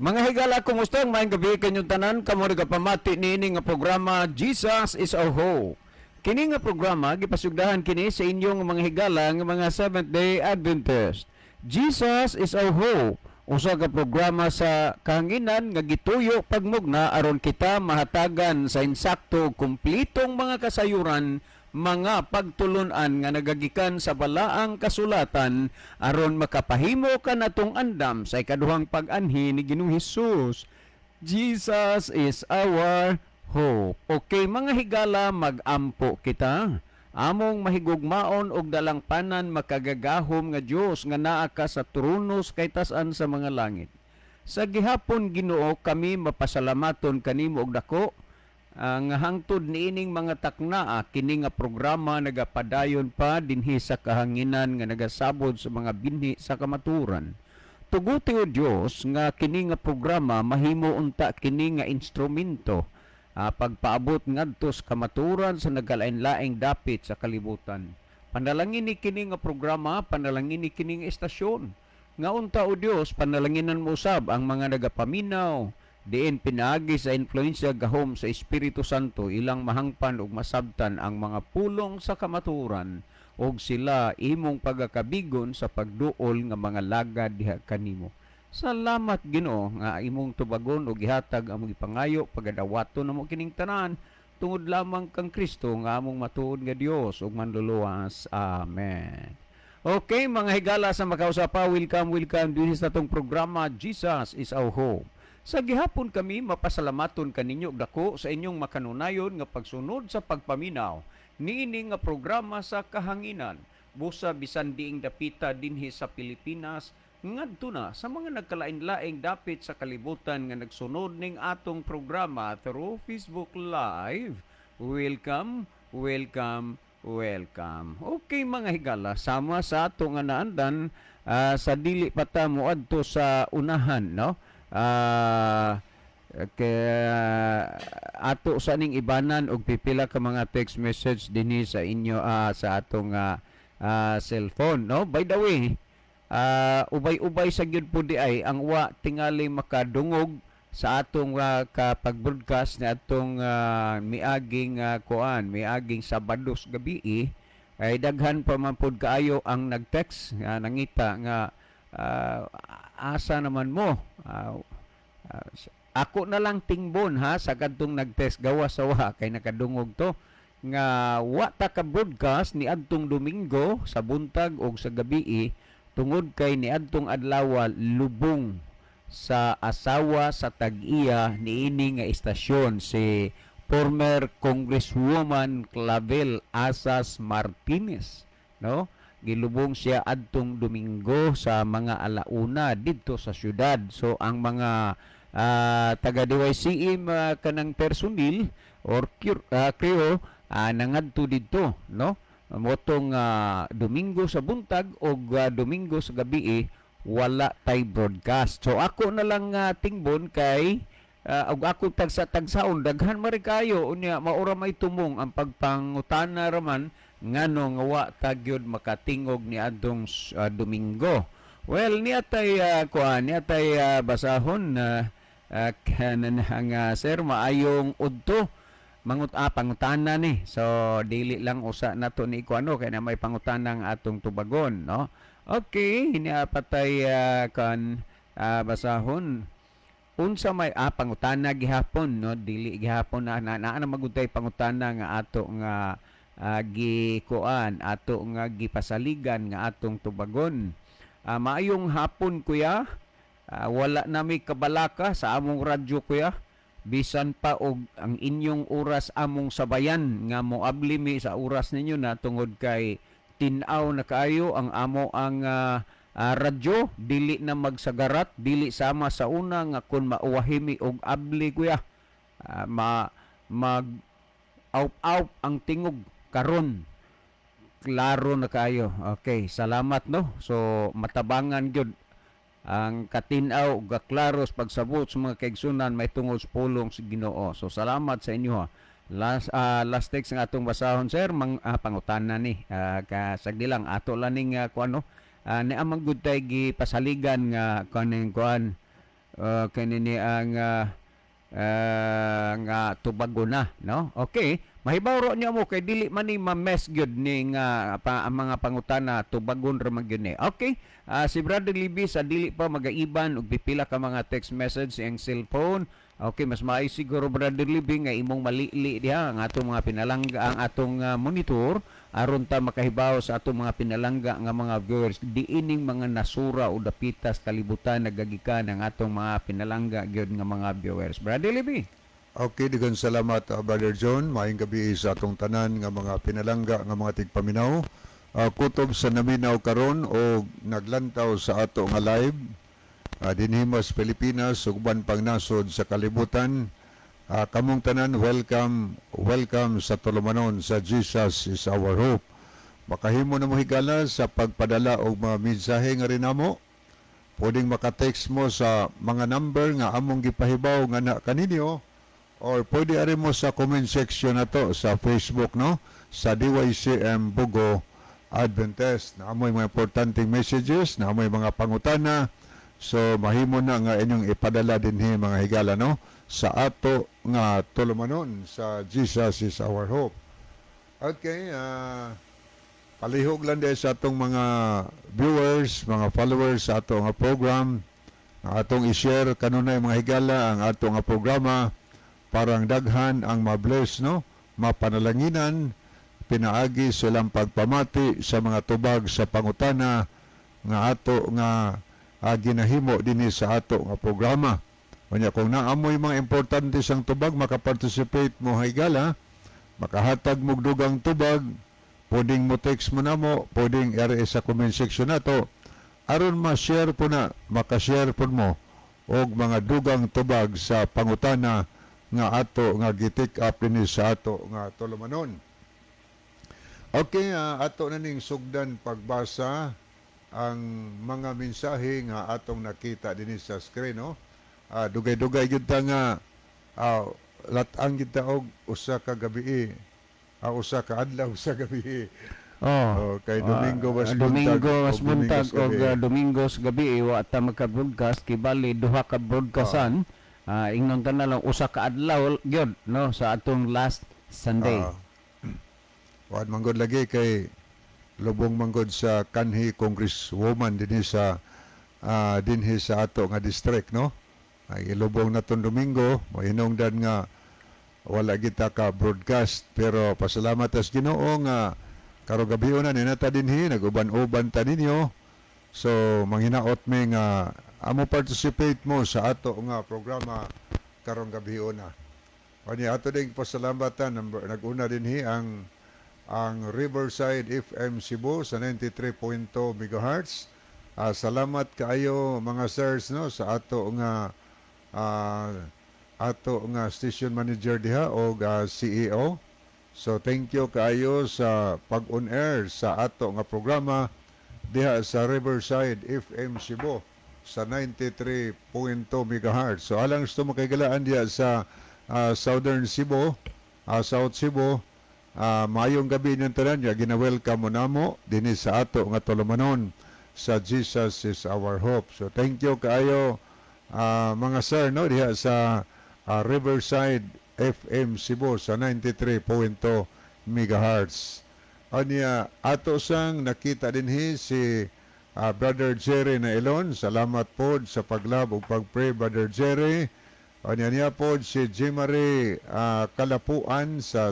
Mga higala, kumusta? Maayong gabi kanyong tanan, kamo nagapamati niini nga programa, Jesus is Our Hope. Kini nga programa gipasugdahan kini sa inyong mga higala nga mga Seventh Day Adventist. Jesus is Our Hope. Usa ka programa sa kahanginan nga gituyo pagmugna aron kita mahatagan sa insakto ug kumplitong mga kasayuran, mga pagtulunan nga nagagikan sa balaang kasulatan aron makapahimo ka natong andam sa ikaduhang pag-anhi ni Ginoong Hesus. Jesus is our hope. Okay, mga higala, mag-ampo kita. Among mahigugmaon og dalangpanan, makagagahom nga Dios nga naa ka sa trono sa kaytas-an sa mga langit. Sa gihapon, Ginoo, kami mapasalamaton kanimo og dako nga hangtod niining mga taknaa, kini nga programa nagapadayon pa dinhi sa kahanginan nga nagasabod sa mga binhi sa kamaturan. Tuguti, o Dios, nga kini nga programa mahimo unta kini nga instrumento pagpaabot ngadto sa kamaturan sa nagkalain-laing dapit sa kalibutan. Panalangin ni kini nga programa, panalangin ni kini nga estasyon. Nga unta, o Dios, panalanginan mo usab ang mga nagapaminaw diin pinaagi sa influensya gahom sa Espiritu Santo ilang mahangpan ug masabtan ang mga pulong sa kamaturan ug sila imong pagakabigon sa pagduol nga mga lagad diha kanimo. Salamat, Ginoo, nga imong tubagon ug gihatag among gipangayo. Pagadawaton namo kining tanan tungod lamang kang Kristo nga among matuod nga Dios ug manluluwas. Amen. Okay, mga higala sa makausapa, welcome, welcome dinhi sa atong programa, Jesus is Our Hope. Sa gihapon kami mapasalamaton kaninyo og dako sa inyong makanunayon nga pagsunod sa pagpaminaw niini nga programa sa kahanginan. Busa bisan diing dapita dinhi sa Pilipinas ngadto na sa mga nagkalain-laing dapit sa kalibutan nga nagsunod ning atong programa through Facebook Live. Welcome, welcome, welcome. Okay, mga higala, sama sa ato nga naandan, sa dili pa ta moadto sa unahan, no? Kaya ato sa ning ibanan og pipila ka mga text message dinhi sa inyo, sa atong cellphone, no? By the way, ubay-ubay sa gyud po di ay ang wa tingali makadungog sa atong kapag-broadcast ni atong miaging kuan, miaging Sabado sa gabi, ay daghan pa man pod kaayo ang nag-text, nangita nga asa naman mo. Ako na lang tingbon ha sa kadtong nag-text, gawa sa wa kay nakadungog to nga wa ta ka broadcast ni adtong Domingo sa buntag og sa gabi tungod kay niadtong adlaw lubong sa asawa sa tag-iya niini nga istasyon, si former Congresswoman Clavel Asas Martinez, no? Gilubong siya adtong Domingo sa mga alauna didto sa syudad. So ang mga taga DYCM, kanang personnel or crew, nangadto didto, no? Motong Domingo sa buntag og Domingo sa gabi wala tay broadcast. So ako na lang tingbon kay og ako tagsa tagsaon, daghan man kayo unya maura may tumong ang pagpangutana raman ngano nga wa ta gyud makatingog ni adtong Domingo. Well, niya tay kuan, niya tay basahon na kanan nga, "Sir, maayong udto." Mangut pangutana ni. So dili lang usa nato ni kuano kay na may pangutana ang atong tubagon, no? Okay, niya patay kan basahon. Unsa may pangutana gihapon, no? Dili gihapon na na, naa na magutay pangutana nga ato nga gikuan, ato nga gipasaligan nga atong tubagon. "Maayong hapon, kuya. Wala nami kabalaka sa among radyo, kuya, bisan pa og ang inyong oras among sabayan nga moabli mi sa oras ninyo na tungod kay tin-aw na kaayo ang amo ang radyo, dili na magsagarat, dili sama sa una nga kun mauwahi mi og abli, kuya, ma mag out out ang tingog. Karon klaro na kaayo." Okay, salamat, no? So matabangan gyud ang katin-aw ug kaklaro sa pagsabot sa mga kaigsunan may tungod sa pulong sa Ginoo. So salamat sa inyo ha. Last text nga atong basahon, sir, mang pangutana ni. Ka sagdi lang ato lang ning kuano ni amang gud tay gipasaligan nga kaning kuan. Kanini ang nga tubago na, no? Okay, mahibaw ro niya mo kay dili man ni ma-mess gyud ni nga pa, ang mga pangutana, tubagon ra man gyud ni. Okay, si Brother Libby sa dili pa magaiban og pipila ka mga text message sa iyang cellphone. Okay, mas maayo siguro, Brother Libby, nga imong malili diha ang atong mga pinalangga, ang atong monitor, aron ta makahibaw sa atong mga pinalangga nga mga viewers diining mga nasura o dapitas kalibutan nagagikan ang atong mga pinalangga gyud nga mga viewers. Brother Libby. Okay, daghang salamat, Brother John. Maayong gabi sa atong tanan nga mga pinalangga nga mga tigpaminaw. Kutob sa naminaw karon o naglantaw sa ato nga live dinhi mas Pilipinas ug uban pang nasod sa kalibutan. Kamong tanan, welcome, welcome sa tulumanon sa Jesus Is Our Hope. Makahimo na mo, higala, sa pagpadala og mga mensahe nga rinamo. Pwedeng maka-text mo sa mga number nga among gipahibaw nga na kaninyo or pwede ari mo sa comment section na to sa Facebook, no, sa DYCM Bogo Adventist na amoy mga importanteng messages na amoy mga pangutana, so mahimo na nga inyong ipadala dinhi, mga higala, no, sa ato nga tulumanon sa Jesus Is Our Hope. Okay, palihog lang din sa atong mga viewers, mga followers sa ato nga program ang atong i-share kanunay, mga higala, ang ato nga programa parang daghan ang mabless, no, mapanalanginan pinaagi silang pagpamati sa mga tubag sa pangutana nga ato nga ginahimo dinhi sa ato nga programa. Unya kung naamoy mga importante sang tubag, makaparticipate mo, higala, makahatag mo dugang tubag, pwedeng mo text mo namo, pwedeng RS sa comment section nato aron ma-share po na, maka-share po mo og mga dugang tubag sa pangutana nga ato nga gi-take up dinhi sa ato nga tulumanon. Okay, ato na ning sugdan pagbasa ang mga mensahe nga atong nakita dinhi sa screen, no. Dugay-dugay gyud ta nga lat-ang gyud ta og usa ka gabi, usa ka adlaw sa gabi. Oh. Oh, kay Domingo was Domingo buntag was og buntag Domingos og gabi. Domingos gabi wa ta magka-broadcast kay bali duha ka broadcastan. Ingnon ta na lang usa ka adlaw gyud, no, sa atong last Sunday. Wad manggod lagi kay lubong manggod sa kanhi congresswoman dinhi sa ato nga district, no. Ay ilubong naton Domingo, mohinungdan nga wala kita ka broadcast, pero pasalamat tas Ginoo nga karong gabi na ninata dinhi naguban-uban ta ninyo. So manghinaot mi nga amo participate mo sa ato nga programa karong gabi na. Ani ato ding pasalamatan number nag-una dinhi ang Riverside FM Cebu sa 93.2 MHz. Salamat kaayo, mga sirs, no, sa ato nga station manager diha o CEO. So thank you kaayo sa pag-on air sa ato nga programa diha sa Riverside FM Cebu sa 93.2 MHz. So alang sa makahigalaan diha sa Southern Cebu, South Cebu, maayong gabi niyang tanan ya, gina-welcome mo namo dinhi sa ato nga tulumanon sa Jesus Is Our Hope. So thank you kaayo, mga sir, no, diha sa Riverside FM Cebu sa 93.2 MHz. Anya ato sang nakita dinhi si Brother Jerry na Elon. Salamat po sa paglab ug pagpray, Brother Jerry. Anya niya po si Jimary Kalapuan sa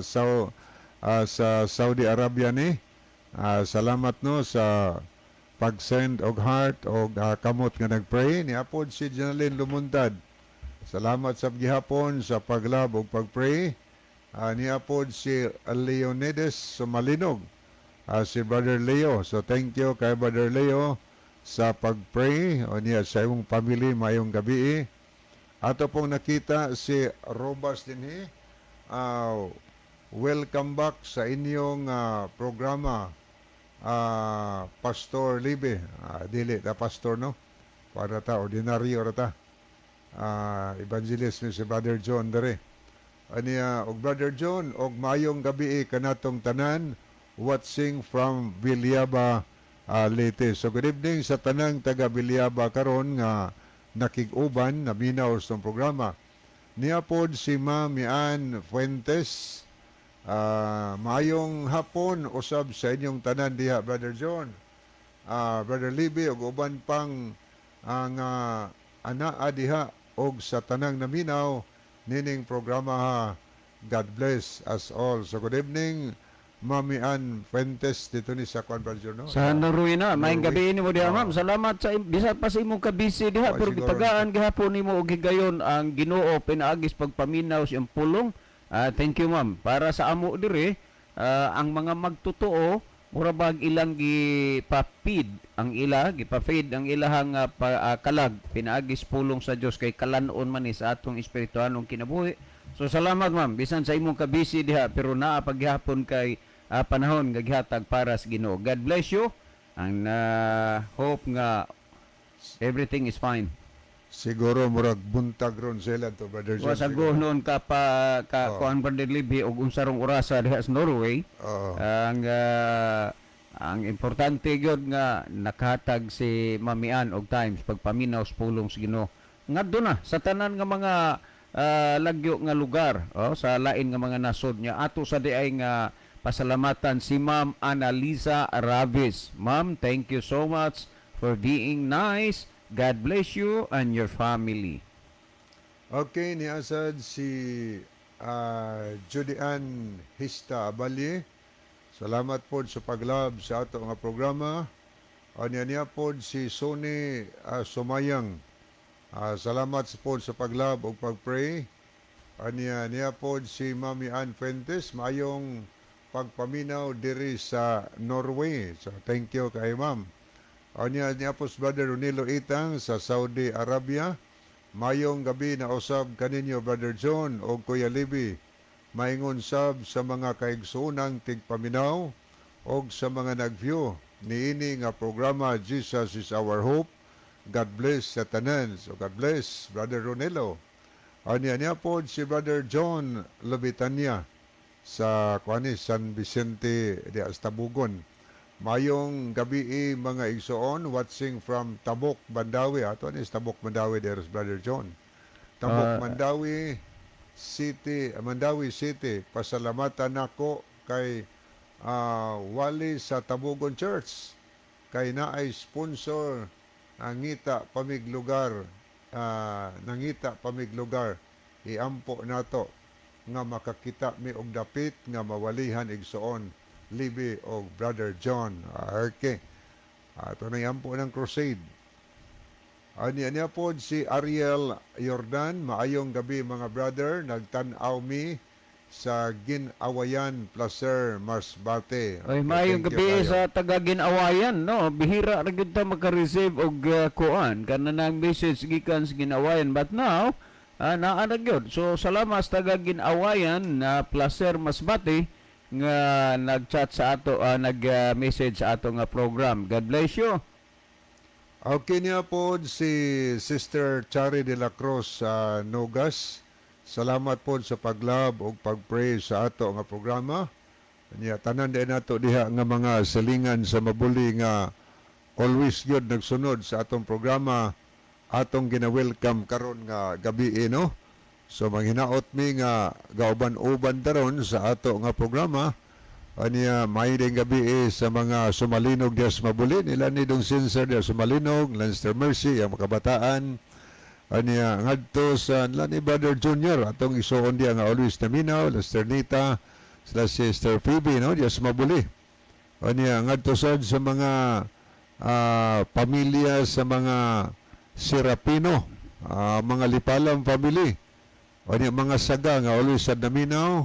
Saudi Arabia ni. Salamat, no, sa pag-send og heart og kamot nga nagpray. Niya po si Janalyn Lumuntad. Salamat sa gihapon sa paglab ug pagpray. Niya po si Leonides Sumalinog. Si Brother Leo. So thank you kay Brother Leo sa pagpray o niya sa imong family, mayong gabi. Ato pong nakita si Robas dinhi. Welcome back sa inyong programa, Pastor Libe. Dili ta pastor, no. Para ta ordinaryo ra ta. Evangelist ni si Brother John dere. Aniya og Brother John og mayong gabi kanatong tanan watching from Villaba, Leyte. So good evening sa tanang taga Villaba karon nga Nakig-uban naminaw sa programa. Niya pod si Ma'am Mian Fuentes. Maayong hapon usab sa inyong tanan diha, Brother John, Brother Libby ug uban pang ang anaa diha og sa tanang naminaw nining programa ha. God bless us all. So good evening, Mami Ann Fuentes, dito ni sa Kwan, Brother John, no? Sa Norway na, maayong Norway. gabi nimo diha, ma'am. Salamat sa bisan pa sa imong kabisi diha, Oh, pero siguro. gitagaan gihapon nimo og higayon ang Ginoo pinaagis pagpaminaw sa iyong pulong. Thank you, ma'am. Para sa amo dire, ang mga magtotoo mura bag ilang gipapid ang ila, gipafeed ang ilahang kalag pinaagis pulong sa Dios kay kalan-on man ni sa atong espiritualong kinabuhi. So salamat, ma'am, bisan sa imong kabisi diha pero naa paghapon kay panahon nga gihatag para sa Ginoo. God bless you and hope nga everything is fine. Siguro murag buntag ron sila to, Brother John. Wa sa noon ka pa ka kuan, Brother Libby, og unsa rong orasa diha sa Norway. Ang importante gyud nga nakahatag si Mamian og times pagpaminaw sa pulong sa Ginoo. Ngadto na sa tanan nga mga lagyo nga lugar, oh, sa lain nga mga nasod niya ato sa diay nga pasalamatan si Ma'am Annalisa Ravis. Ma'am, thank you so much for being nice. God bless you and your family. Okay, ni asad si Judy Ann Hista Abalye. Salamat po sa paglab sa ato nga programa. Anya niya po si Sony Sumayang. Salamat po sa paglab ug pagpray. Anya niya po si Mami Ann Fuentes. Maayong pagpaminaw diri sa Norway. So thank you kay ma'am. Anya niya po si Brother Ronilo Itang sa Saudi Arabia. Mayong gabi na usab kaninyo, Brother John o Kuya Libby. Maingon sab sa mga kaigsuonang tigpaminaw og sa mga nag-view niini nga programa Jesus is Our Hope. God bless sa tanan. So God bless, Brother Ronelo. Anya niya po si Brother John Lobitania sa kuani San Vicente de Astabugon. Mayong gabi mga igsoon, watching from Tabuk, Mandaue. Ato ni Tabuk, Mandaue there is Brother John. Tabuk, Mandaue City, Mandaue City. Pasalamatan nako kay Wali sa Tabugon Church kay naay sponsor ang ngita pamiglugar, nangita pamiglugar. Iampo nato nga makakita mi og dapit nga mawalihan, igsoon Libby og Brother John. Okay. Ato na iampo ng crusade. Ani niya po si Ariel Jordan, "Maayong gabi mga brother, nagtan-aw mi sa Gin-awayan, Placer, Masbate." Ay, Okay, maayong thank you gabi kayo. sa taga Ginawayan, no. Bihira ra gyud ta maka-receive og kuan kanang message gikan sa Ginawayan, but now naa na gyud. So salamat sa taga Ginawayan na Placer, Masbate nga nag-chat sa ato, nag-message sa ato nga program. God bless you. Okay niya po si Sister Chari de la Cruz sa Nogas. Salamat po sa paglab ug pagpray sa ato nga programa. Niya tanan din nato diha nga mga silingan sa Mabuli nga always gyud nagsunod sa atong programa, atong gina-welcome karon nga gabi, no. So manghinaot mi nga gauban-uban daron sa ato nga programa. Aniya, may din gabi sa mga sumalinog diya sa Mabuli, nila ni Dong Sinsar diya sumalinog, Lanster Mercy, ang mga kabataan. Aniya, ngadto sa nila ni Brother Junior, atong isuon diya nga always naminaw, Lanster Nita, sila Sister Phoebe, no, diya sa Mabuli. Aniya, ngadto sad sa mga pamilya sa mga Serapino, mga Lipalam family. Aniya, mga saga nga always sa naminaw,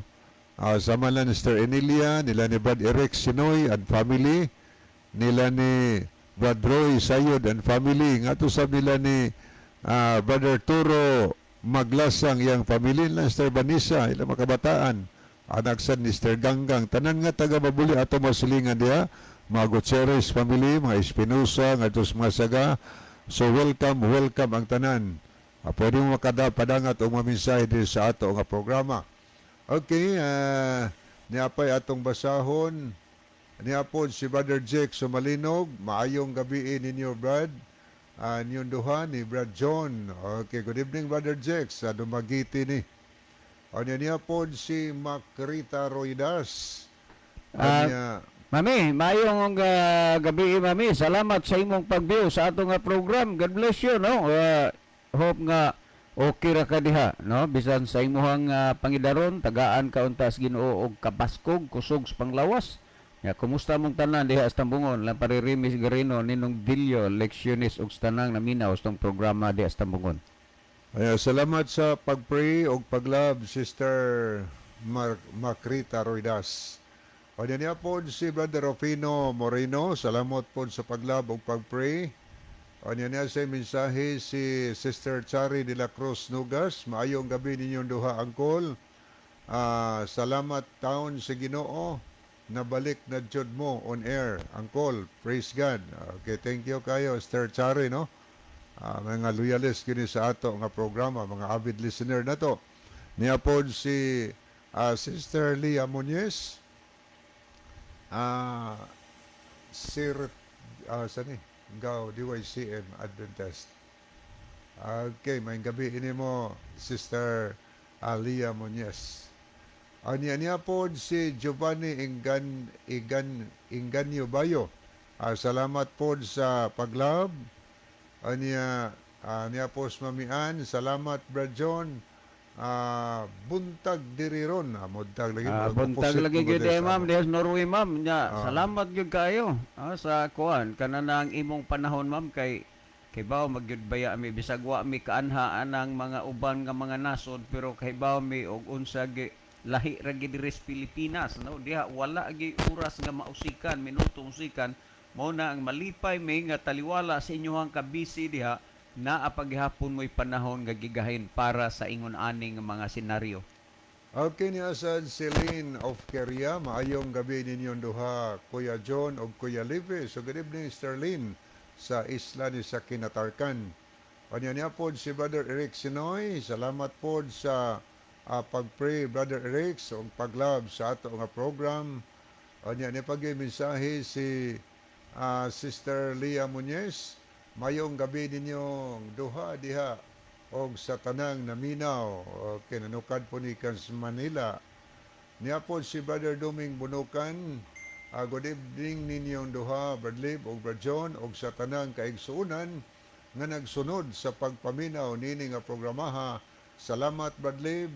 sama lang ni Sister Emilia, nila ni Brad Eric Sinoy and family, nila ni Brad Roy Sayod and family, nga to sab nila ni Brother Turo Maglasang iyang family, nila Sister Vanessa, ilang mga kabataan, anak sa ni Sister Ganggang, tanan nga taga Mabuli ato masilingan diha, mga Gutierrez family, mga Espinosa, nga sa mga saga. So welcome, welcome ang tanan. Pwede mo makada padangat o mga mensahe diri sa ato nga programa. Okay, niapay atong basahon. Niya po si Brother Jake Sumalinog. "Maayong gabi ninyo, Brad. Ninyong duha ni Brad John. Okay, good evening, Brother Jex, sa Dumaguete ni. Anya niya po si Macrita Roidas. Anya, Mami, maayong gabi, Mami. Salamat sa imong pag-view sa atong nga program. God bless you, no? Hope nga okay ra ka diha, no? Bisan sa imong pangidaron, tagaan ka unta sa Ginoo og kabaskog, kusog sa panglawas. Ya, kumusta mong tanan diha sa Tambungon? Lang paririmis Garino, Ninong Dilio, lectionist ug sa tanang naminaw sa tong programa diha sa Tambungon. Anya, salamat sa pag-pray og pag-love, Sister Macrita Roidas. Anya niya po si Brother Rufino Moreno. Salamat po sa pag-love og pag-pray. Anya niya sa mensahe si Sister Chari de la Cruz Nugas. Maayong gabi ninyong duha, Uncle. Salamat taon sa Ginoo. Nabalik na jud mo on air, Uncle. Praise God. Okay, thank you kayo, Sister Chari, no? Mga loyalist kini sa ato nga programa, mga avid listener na to. Niya po si Sister Leah Muñez. Sir, sani? Gaw, DYCM Adventist. Okay, may gabi ini mo, Sister Leah Muñez. Anya niya po si Giovanni Ingan, Igan, Inganyo Bayo. Salamat po sa pag-love. Anya, niya po sa mamian. Salamat, Brad John. Buntag diri ron. Buntag lagi. Buntag Opposite lagi mo gyud des, eh, ma'am, diha sa Norway, ma'am. Nya, salamat gyud kayo sa kuan kanang imong panahon, ma'am, kay kay magyud baya mi bisag wa mi kaanha anang mga uban nga mga nasod, pero kaybaw mi og unsa gi lahi ra gid diri sa Pilipinas, no? Diha wala gi oras nga mausikan, minuto usikan. Mao na ang malipay mi nga taliwala sa inyohang kabisi diha, naa paghapon mo'y panahon nga gigahin para sa ingon aning mga senaryo. Okay, ni asad Celine of Keria, maayong gabi ninyong duha, Kuya John o Kuya Live. So good evening, Sterlin, sa isla ni sa Kinatarkan. Anya niya po si Brother Eric Sinoy, salamat po sa pag-pray, Brother Eric, sa pag-love sa ato nga program. Anya niya pag mensahe si Sister Leah Muñez, mayong gabi ninyong duha diha og sa tanang naminaw. Okay, nanukad po ni Kans Manila. Niya po si Brother Duming Bunukan. Good evening ninyong duha, Brad Lib og Brad John, og sa tanang kaigsuonan nga nagsunod sa pagpaminaw nini nga programaha. Salamat, Brad Lib.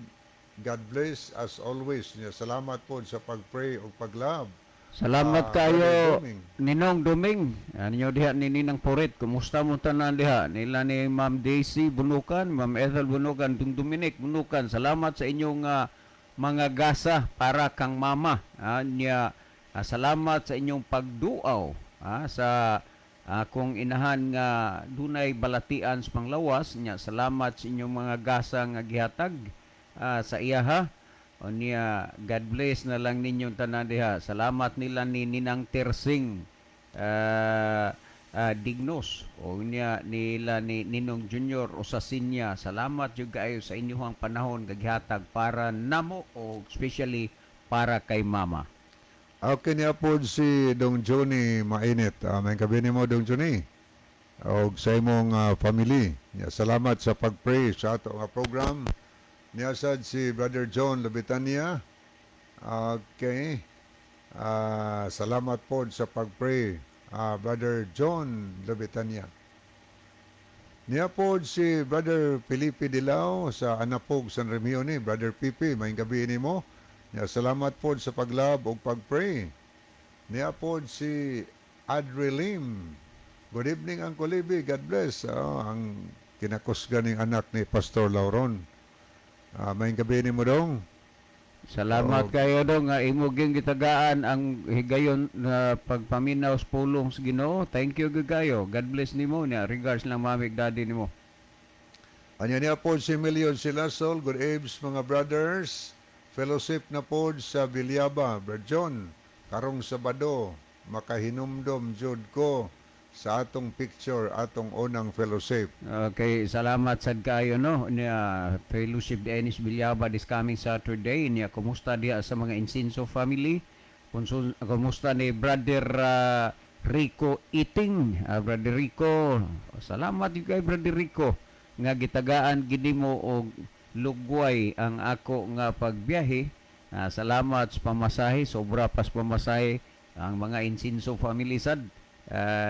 God bless as always. Niya, salamat po sa pag-pray og pag-love. Salamat Brother kayo, Duming. Ninong Duming. Ano diha ni Ninang Purit. Kumusta mo tanan diha? Nila ni Ma'am Daisy Bunukan, Ma'am Ethel Bunukan, Dung Dominic Bunukan. Salamat sa inyong mga gasa para kang mama. Niya, salamat sa inyong pagduaw sa akong inahan nga dunay balatian sa panglawas. Nya, salamat sa inyong mga gasa nga gihatag sa iyaha. O niya, God bless na lang ninyong tanan diha. Salamat nila ni Ninang Tersing Dignos. O niya nila ni Ninong Junior Osasinya. Salamat jud kaayo sa inyong panahon gaghatag para namo o especially para kay mama. Okay niya po si Dong Johnny Mainit. May gabi nimo, Dong Johnny, og sa imong family. Ya, salamat sa pag-pray sa ato nga program. Niya sad si Brother John Lubitania. Okay. Salamat po sa pag-pray, Brother John Lubitania. Niya po si Brother Felipe Dilao sa Anapog, San Remio ni. Brother Pipi, may gabi nimo. Niya, salamat po sa pag-love ug pag-pray. Niya po si Adri Lim. Good evening, Uncle Libby. God bless. Oh, ang kinakusgan ning anak ni Pastor Lauron. May gabi nimo, dong. Salamat kayo dong nga imo gyud gitagaan ang higayon na pagpaminaw sa pulong sa Ginoo. Thank you gyud kayo. God bless nimo niya. Regards lang mami ug daddy nimo. Anya niya po si Emilio Silasol. Good eves, mga brothers. Fellowship na po sa Villaba. Brad John, karong Sabado, makahinumdom jud ko sa atong picture, atong unang fellowship. Okay, salamat sad kayo, no. Niya fellowship ni Enis Villaba this coming Saturday. Niya, kumusta diha sa mga Insinso family? Kumusta ni Brother Rico Iting. Brother Rico, salamat gyud kay Brother Rico nga gitagaan gid nimo og lugway ang ako nga pagbiyahe. Salamat sa pamasahe, sobra pas pamasahe ang mga Insinso family sad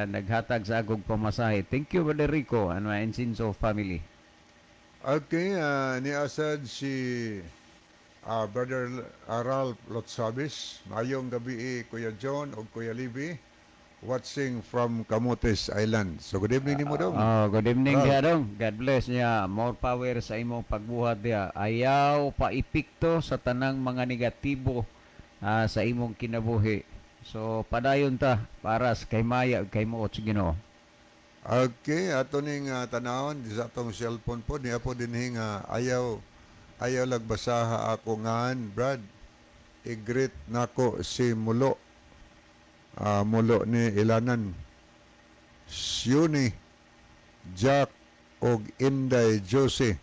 naghatag sa akong pamasahe. Thank you, Brother Rico and my Insinso family. Okay, niasad si Brother Ralph Lotsabis. Maayong gabi, Kuya John o Kuya Libby. Watching from Camotes Island. So good evening nimo, dong. Oh, good evening Ralph. diha, dong. God bless niya. More power sa imong pagbuhat diha. Ayaw paipikto sa tanang mga negatibo sa imong kinabuhi. So padayon ta para sa kay Maya ug kay muot sa Ginoo. Okay, ato ning tanawon di sa atong cellphone po niya po dinhi nga ayaw ayaw lagbasaha ako ngan, Brad. I-greet nako si Mulo. Mulo ni Ilanan. Siuni Jack og Inday Jose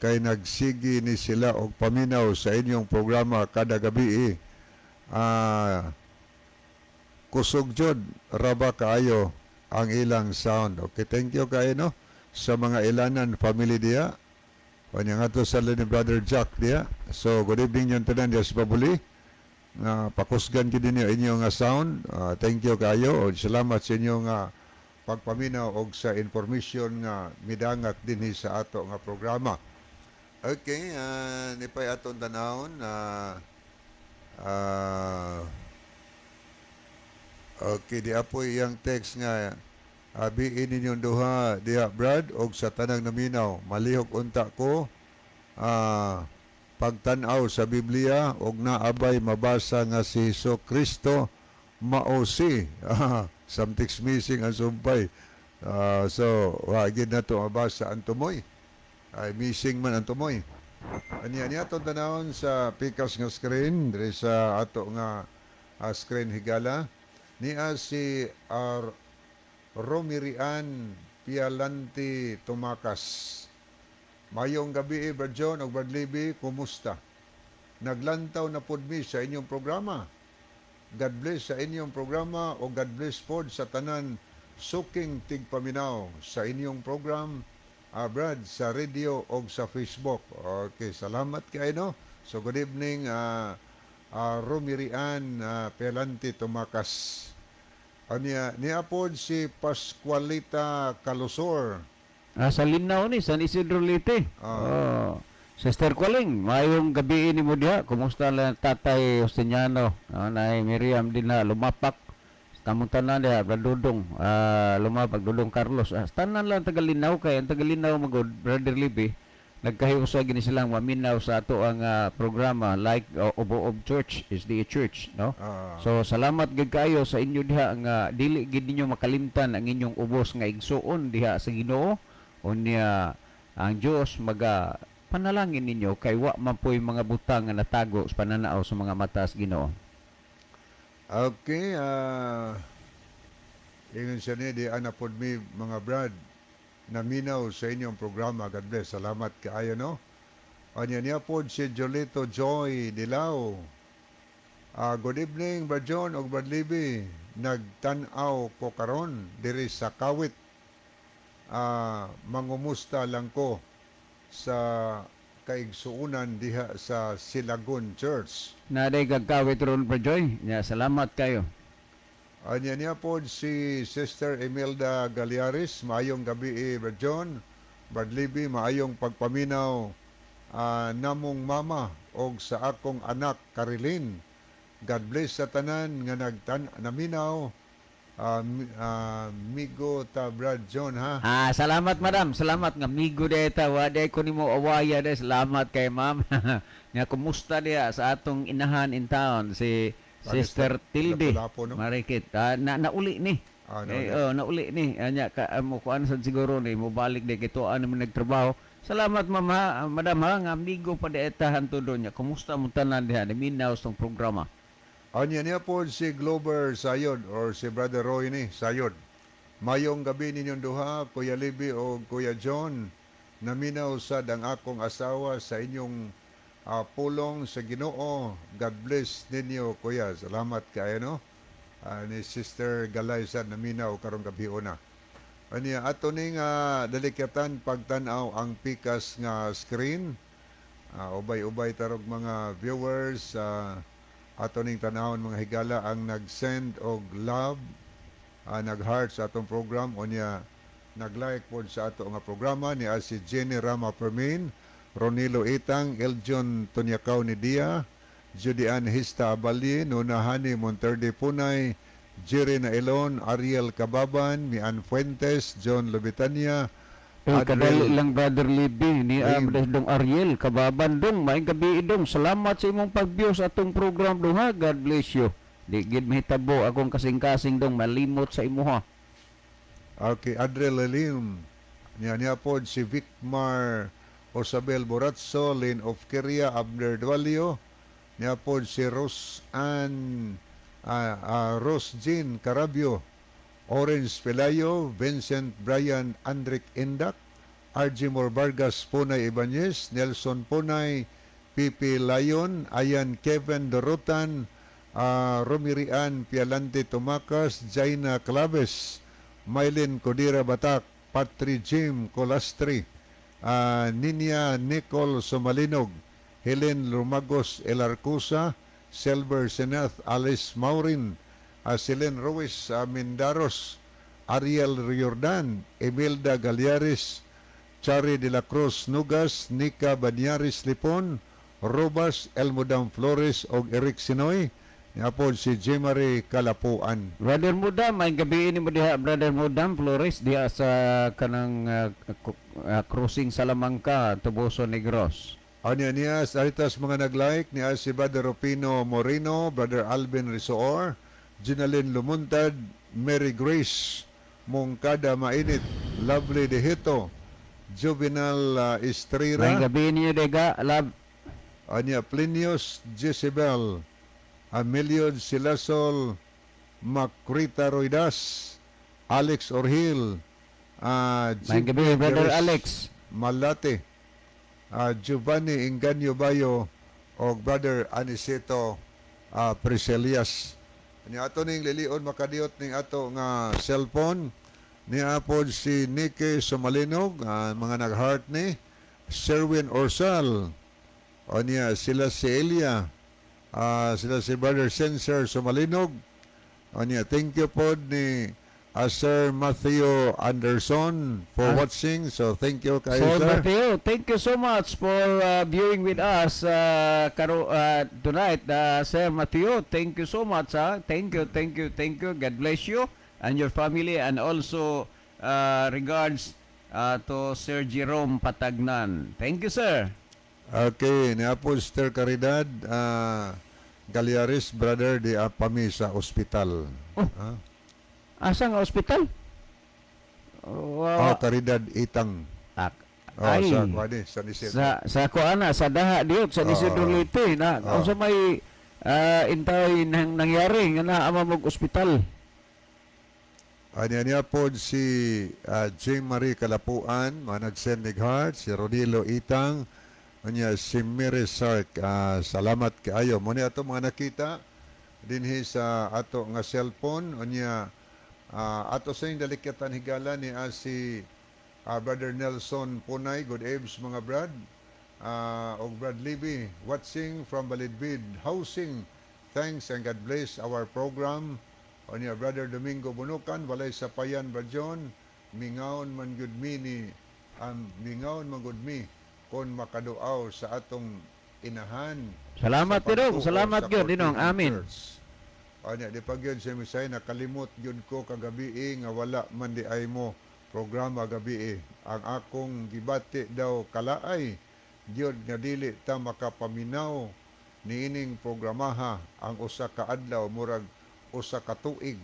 kay nagsigi ni sila og paminaw sa inyong programa kada gabi. Kusog jud raba kaayo ang ilang sound. Okay, thank you kayo, no, sa mga Ilanan family diya. Kanya nga to sa ni Brother Jack diya. So good evening yung tanan diya sa Pabuli. Nga pakusgan gid ninyo inyo nga sound. Thank you kayo. O, salamat sa inyo nga pagpaminaw og sa information nga midangat dinhi sa ato nga programa. Okay, nipay aton tanawon na okay, di apoy iyang text nga abiin ninyong duha diha, Brad, og sa tanang naminaw. Malihok unta ko pagtan-aw sa Biblia og naabay mabasa nga si Hesus Kristo mao si something's missing ang sumpay. So wa gid na to mabasa ang tumoy. Ay, missing man ang tumoy. Anya niya atong tanawon sa pikas nga screen diri sa ato nga screen, higala, niya si Romirian Pialanti Tumakas. Mayong gabi, Brad John ug Brad Libby, kumusta? Naglantaw na pud mi sa inyong programa. God bless sa inyong programa o God bless pod sa tanan suking tigpaminaw sa inyong program, Brad, sa radio o sa Facebook. Okay, salamat kay, no. So good evening, Romirian Pelanti Tumakas. Anya niya pod si Pascualita Calusor. Sa Linaw ni San Isidro Leyte. Oh. Sister Kuling, mayong gabi ni mo diha. Kumusta lang Tatay Justiniano? Nay Miriam din na lumapak. Tamong tanan diha, Brad Dudong, lumapak Dudong Carlos. Tanan lang taga Linaw kay ang taga Linaw magod, Brother Libby. Nagkahiusa gini silang maminaw sa ato ang programa like Obo-Ob Church is the church, no? So salamat gid kayo sa inyo diha nga dili gid ninyo makalimtan ang inyong ubos nga igsuon diha sa Ginoo. Unya ang Dios maga panalangin ninyo kay wa man po'y mga butang nga natago sa pananaw sa mga mata sa Ginoo. Okay, ingon siya ni, di ana pod mi mga Brad, naminaw sa inyong programa. God bless. Salamat kaayo, no? Anya niya pod si Jolito Joy Dilao. Good evening, Brad John ug Brad Libby. Nagtan-aw ko karon diri sa Kawit. Mangumusta lang ko sa kaigsuunan diha sa Silagon Church. Naday gagkawit ron pa Joy. Nya salamat kayo. Anya niya po si Sister Imelda Galiaris, maayong gabi, Brad John, Brad Libby, maayong pagpaminaw namong mama og sa akong anak Carilyn. God bless sa tanan nga nagtan naminaw. Migo ta, Brad John, ha. Salamat, madam. Salamat nga migo deta wa day ko nimo awaya day. Salamat kay ma'am. Nga kumusta diha sa atong inahan in town si Sister Tilde. Lapu-lapu, no? Marikit. Na nauli ni. Nauli. Eh, oh, nauli ni. Anya ka mo kuan sad siguro ni mo balik di kay tuan naman nagtrabaho. Salamat, ma'am ha, madam ha, nga amigo pa di etahan to niya. Kumusta mo tanan diha naminaw sa programa? Anya niya po si Glover Sayod or si Brother Roy ni Sayod. Mayong gabi ninyong duha, Kuya Libby o Kuya John. Naminaw sad ang akong asawa sa inyong pulong sa Ginoo. God bless ninyo, Kuya. Salamat kayo, no? Ni Sister Galay sa naminaw karong gabi una. Aniya ato ning dalikyatan pagtan-aw ang pikas nga screen. Ubay-ubay tarog mga viewers, ato ning tanawon, mga higala, ang nag-send og love, nag-heart sa atong program unya nag-like pod sa ato nga programa ni si Jenny Rama Fermin, Ronilo Itang, Eljon Tunyakaw ni Dia, Judy Ann Hista Abali, Nunahani Monterde Punay, Jerry Nailon, Ariel Kababan, Mian Fuentes, John Lubitania, Eh, kadali Adriel lang, Brother Libby ni Lim. Dong Ariel Kababan dong, maayong gabi dong. Salamat sa imong pag-view sa atong program dong ha. God bless you. Di gid mahitabo akong kasing-kasing dong malimot sa imuha. Okay, Adriel Lim. Niya niya pod si Vicmar Osabel Boratso, Lynn of Kiria, Abner Dualio. Niya pod si Rose Ann Rose Jean Carabio, Orange Pelayo, Vincent Brian Andric Indak, RG Mor Vargas Punay Ibanez, Nelson Punay, Pipi Layon, Ayan Kevin Dorotan, Romirian Pialante Tumakas, Jaina Claves, Mylene Codira Batak, Patri Jim Colastri, Ninia Nicole Somalinog, Helen Lumagos Elarcusa, Silver Senath Alice Maurin, Celine Ruiz Mindaros, Ariel Riordan, Emilda Galiares, Chari de la Cruz Nugas, Nika Banyaris Lipon, Robas Elmudam Flores og Eric Sinoy, niapod si Jimary Kalapuan. Brother Mudam, maayong gabi ni mo diha, Brother Mudam Flores, diha sa kanang crossing Salamangka, Toboso, Negros. Anya niya, aritas mga nag-like, niya si Brother Rufino Moreno, Brother Alvin Risoor, Ginalyn Lumuntad, Mary Grace Mongkada Mainit, Lovely Dehito, Juvenal Estrera, Maayong gabi niyo dega, love. Anya Plinius Jezebel, Amelio Silasol, Macrita Roidas, Alex Orhil, Maayong gabi, Brother Jerez Alex. Malate, Giovanni Inganyo Bayo, o Brother Aniceto Priscilias. Ni ato ning lilion makadiot ning ato nga cellphone ni apod si Nicky Sumalinog, mga nag-heart ni Sherwin Orsal, o niya sila si Elia, sila si Brother Sensor Sumalinog, o niya thank you pod ni Sir Matthew Anderson for watching. So thank you kayo, Sir sir. Mateo, thank you so much for viewing with us tonight. Sir Mateo, thank you so much. Ha? Thank you, thank you, thank you. God bless you and your family and also regards to Sir Jerome Patagnan. Thank you, sir. Okay, ni Apo Sister Caridad Galiaris, brother di apami sa ospital. Oh. Ah? Asa nga ospital? Oh, Oh, Caridad Itang. Oh, ay, sa kuan sa Isidro. Sa kuan na, sa daha diot sa Isidro Leyte na unsa may intay nang nangyari nga naa mo ospital? Anya niya po si Jane Marie Kalapuan, mga nag-send mig heart, si Rodilo Itang, anya si Mary Sark, salamat kaayo. Muna ato mga nakita dinhi sa ato nga cellphone, anya ato sa inyong dalikyatan higala ni si Brother Nelson Punay, good eves mga brad. Og Brad Libby, watching from Balidbid Housing. Thanks and God bless our program. Onya Brother Domingo Bunukan, walay sapayan Brad John, mingaon man gud mi ni mingaon man gud mi kon makaduaw sa atong inahan. Salamat sa Ninong, pagtuo salamat sa gyud Ninong. Cortez Amin. Church. Anya di pa gyud siya misay nakalimot gyud ko kagabi nga wala man di ay mo programa gabi. Ang akong gibati daw kalaay gyud nga dili ta makapaminaw niining programaha ang usa ka adlaw murag usa ka tuig.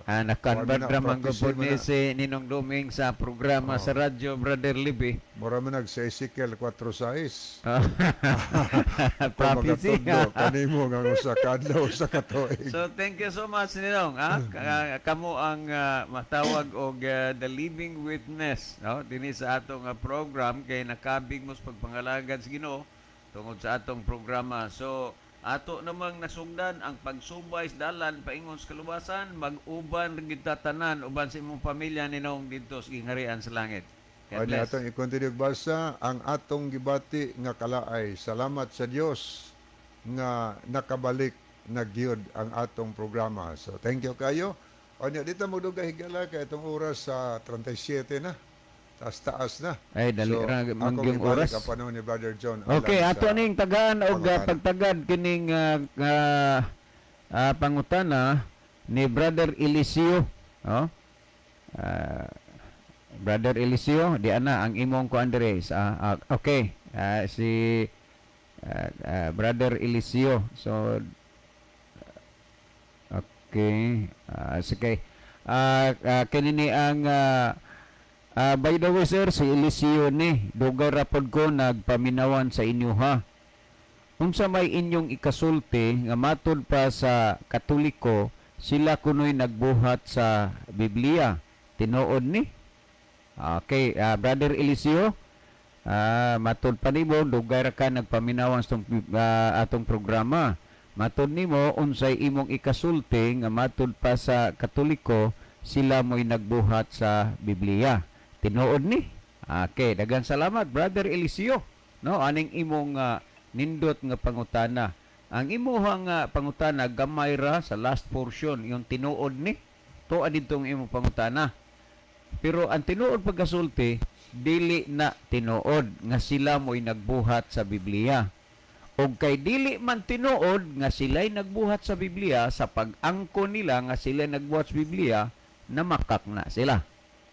Nakanbad Wala na, raman practice gud mo ni na. si Ninong Doming sa programa sa radyo, Brother Libby. Mura man nag sa Ezekiel 4:6. Kung Prophecy. makatudlo kanimo nga ang usa ka adlaw usa ka tuig. So thank you so much, Ninong. Ah, kamo ang matawag og the living witness, no? Dinhi sa atong program kay nakabig mo sa pagpangalagad sa Ginoo tungod sa atong programa. So Ato namang nasugdan ang pagsubay sa dalan paingon sa kaluwasan, mag-uban ra gyud ta tanan uban sa imong pamilya ninong didto sa gingharian sa langit. God Ani bless. atong i-continue basa ang atong gibati nga kalaay. Salamat sa Dios nga nakabalik na gyud ang atong programa. So thank you kayo. Anya dito mo dugay, higala, kay itong oras sa 37 na. Taas-taas na. Ay, dali So, ra man akong gyung ibalik oras. ang panahon ni Brother John Okay, alang ato sa ning tagaan og pangutana. Pagtagad kining pangutana ni Brother Eliseo, oh. Brother Eliseo, di ana ang imong kuan diri sa okay, si Brother Eliseo. So okay, sige. Kini ni ang by the way, sir, si Eliseo ni, dugay ra pod ko nagpaminawan sa inyo ha. Unsa may inyong ikasulti nga matud pa sa Katoliko sila kunoy nagbuhat sa Biblia? Tinuod ni? Okay, Brother Eliseo, matud pa nimo dugay ra ka nagpaminawan sa atong programa. Matud nimo, unsay imong ikasulti nga matud pa sa Katoliko sila mo'y nagbuhat sa Biblia? Tinuod ni? Okay, daghang salamat, Brother Eliseo. No, aning imong nindot nga pangutana. Ang imuhang pangutana gamay ra sa last portion, yung tinuod ni. Tuwa didto ang imong pangutana. Pero ang tinuod pagkasulti, dili na tinuod nga sila mo'y nagbuhat sa Biblia. Og kay dili man tinuod nga sila'y nagbuhat sa Biblia, sa pag-angko nila nga sila nagbuhat sa Biblia, namakak na sila.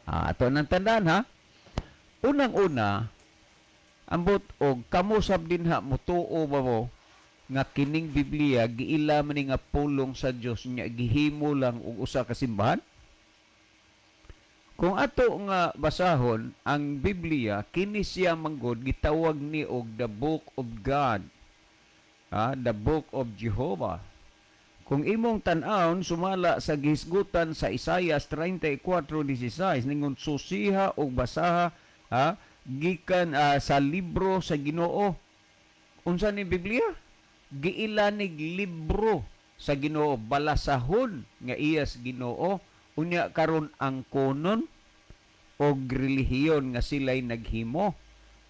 Ato nang tandaan ha. Unang-una, ambot og kamo sab dinha, mutuo ba mo nga kining Biblia giila man ni nga pulong sa Dios nya gihimo lang og usa ka simbahan? Kung ato nga basahon ang Biblia, kini siya manggod gitawag ni og the book of God. The book of Jehovah. Kung imong tan-awon sumala sa gihisgutan sa Isaias 34:16, ningon susiha og basaha ha gikan sa libro sa Ginoo. Unsa ni Biblia? Giila nig libro sa Ginoo, balasahon nga iya sa Ginoo. Unya karon ang konon og relihiyon nga sila'y naghimo.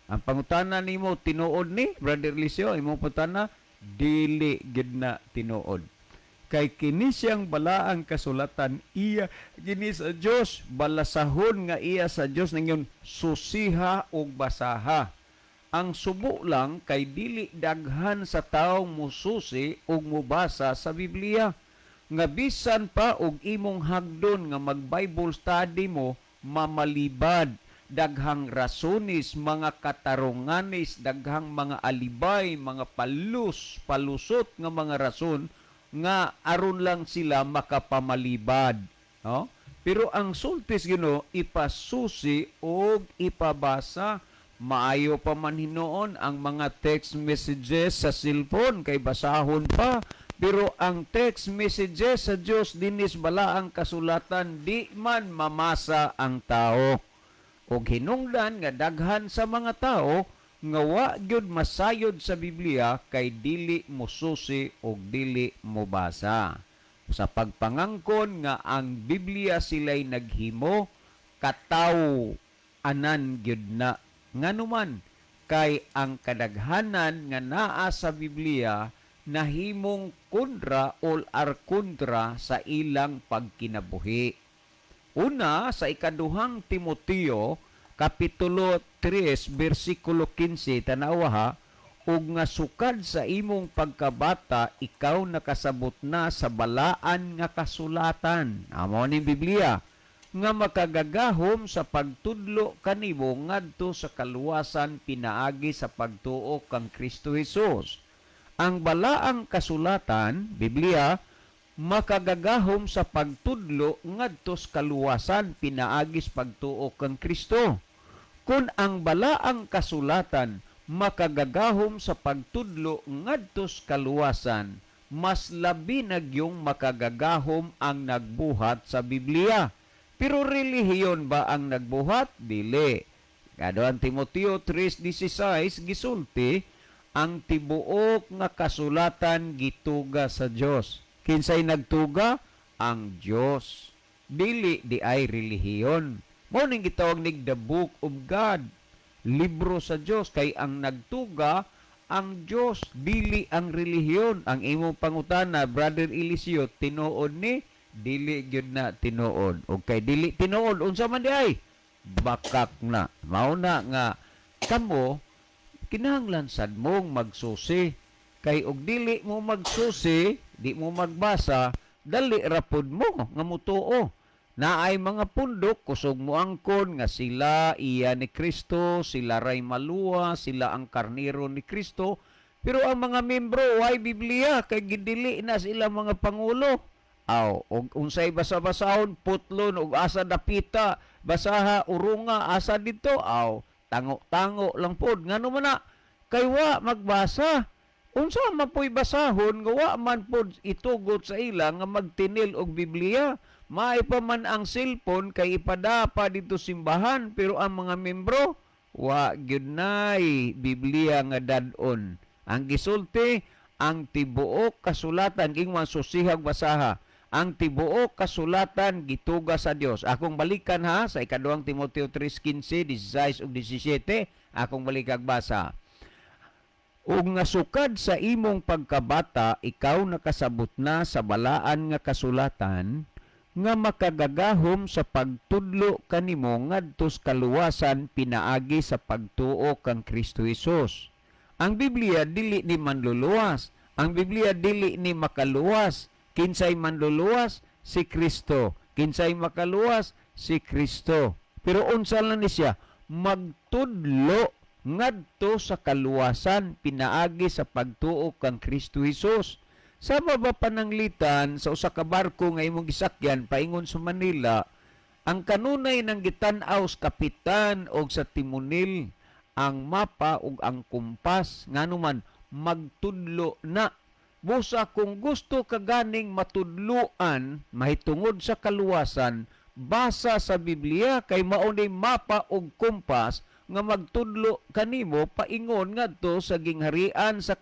Ang pangutana nimo, tinuod ni, Brother Eliseo, imong pangutana, dili gid na tinuod. Kay kini siyang balaang kasulatan, iya gini sa Dios, balasahon nga iya sa Dios, ningon susiha og basaha. Ang subo lang kay dili daghan sa taong mususi ug mubasa sa Biblia. Nga bisan pa og imong hagdon nga mag-Bible study mo, mamalibad daghang rasones, mga katarunganes, daghang mga alibay, mga palusot nga mga rason nga aron lang sila makapamalibad, no? Pero ang sultis Ginoo, ipasusi og ipabasa. Maayo pa man hinuon ang mga text messages sa cellphone kay basahon pa. Pero ang text messages sa Dios dinis balaang kasulatan, di man mamasa ang tao. Og hinungdan nga daghan sa mga tao nga wa gyud masayod sa Biblia kay dili mosusi og dili mobasa. Sa pagpangangkon nga ang Biblia sila'y naghimo, kataw anan gyud na. Nganuman kay ang kadaghanan nga naa sa Biblia nahimong kontra o arkontra sa ilang pagkinabuhi. Una, sa ikaduhang Timoteo, Kapitulo 3, versikulo 15, tanawa ha, ug nga sukad sa imong pagkabata, ikaw nakasabot na sa balaan nga kasulatan. Amo ning Biblia nga makagagahom sa pagtudlo kanimo ngadto sa kaluwasan pinaagi sa pagtuo kang Kristo Hesus. Ang balaang kasulatan, Biblia, makagagahom sa pagtudlo ngadto sa kaluwasan pinaagi sa pagtuo kang Kristo. Kung ang balaang kasulatan makagagahom sa pagtudlo ngadto sa kaluwasan, mas labi na gyung makagagahom ang nagbuhat sa Biblia. Pero relihiyon ba ang nagbuhat? Dili. Kaduhang Timoteo 3:16 gisulti, Ang tibuok nga kasulatan gituga sa Dios. Kinsay nagtuga? Ang Dios. Dili di ay relihiyon. Mao ning gitawag nig the book of God. Libro sa Dios, kay ang nagtuga ang Dios, dili ang relihiyon. Ang imong pangutana, Brother Eliseo, tinuod ni? Dili gyud na tinuod. Og kay dili tinuod, unsa man di ay? Bakak na. Mao na nga kamo kinahanglan sad mong magsusi, kay og dili mo magsusi, di mo magbasa, dali ra pod mo nga mutuo. Naay mga pundok, kusog mo angkon nga sila iya ni Kristo, sila ray maluwa, sila ang karniro ni Kristo, pero ang mga membro way Biblia kay gidili na sila mga pangulo. Aw, og unsay basa-basahon, putlon og asa dapita, basaha urunga asa dito, aw, tango-tango lang pod. Ngano man na? Kay wa magbasa. Unsa man po'y basahon nga wa man pod itugot sa ila nga magtinil og Biblia? Maay pa man ang cellphone kay ipadapa dito simbahan, pero ang mga membro wa gyud nay Biblia nga dad-on. Ang gisulti, ang tibuok kasulatan, ingwan susihag basaha. Ang tibuok kasulatan gituga sa Dios. Akong balikan ha sa ikaduhang Timoteo 3:15, 16 ug 17, akong balikag basa. Ug nga sukad sa imong pagkabata ikaw nakasabot na sa balaan nga kasulatan nga makagagahom sa pagtudlo kanimo ngadto sa kaluwasan pinaagi sa pagtuo kang Kristo Hesus. Ang Biblia dili ni manluluwas. Ang Biblia dili ni makaluwas. Kinsay manluluwas? Si Kristo. Kinsay makaluwas? Si Kristo. Pero unsa lang ni siya? Magtudlo ngadto sa kaluwasan pinaagi sa pagtuo kang Kristo Hesus. Sama ba pananglitan sa usa ka barko nga imong gisakyan paingon sa Manila, ang kanunay ng gitan-aw sa kapitan og sa timunil ang mapa ug ang kumpas, ngano man magtudlo na. Busa kung gusto ka ganing matudluan mahitungod sa kaluwasan, basa sa Biblia, kay mao ni mapa ug kumpas nga magtudlo kanimo paingon ngadto sa gingharian sa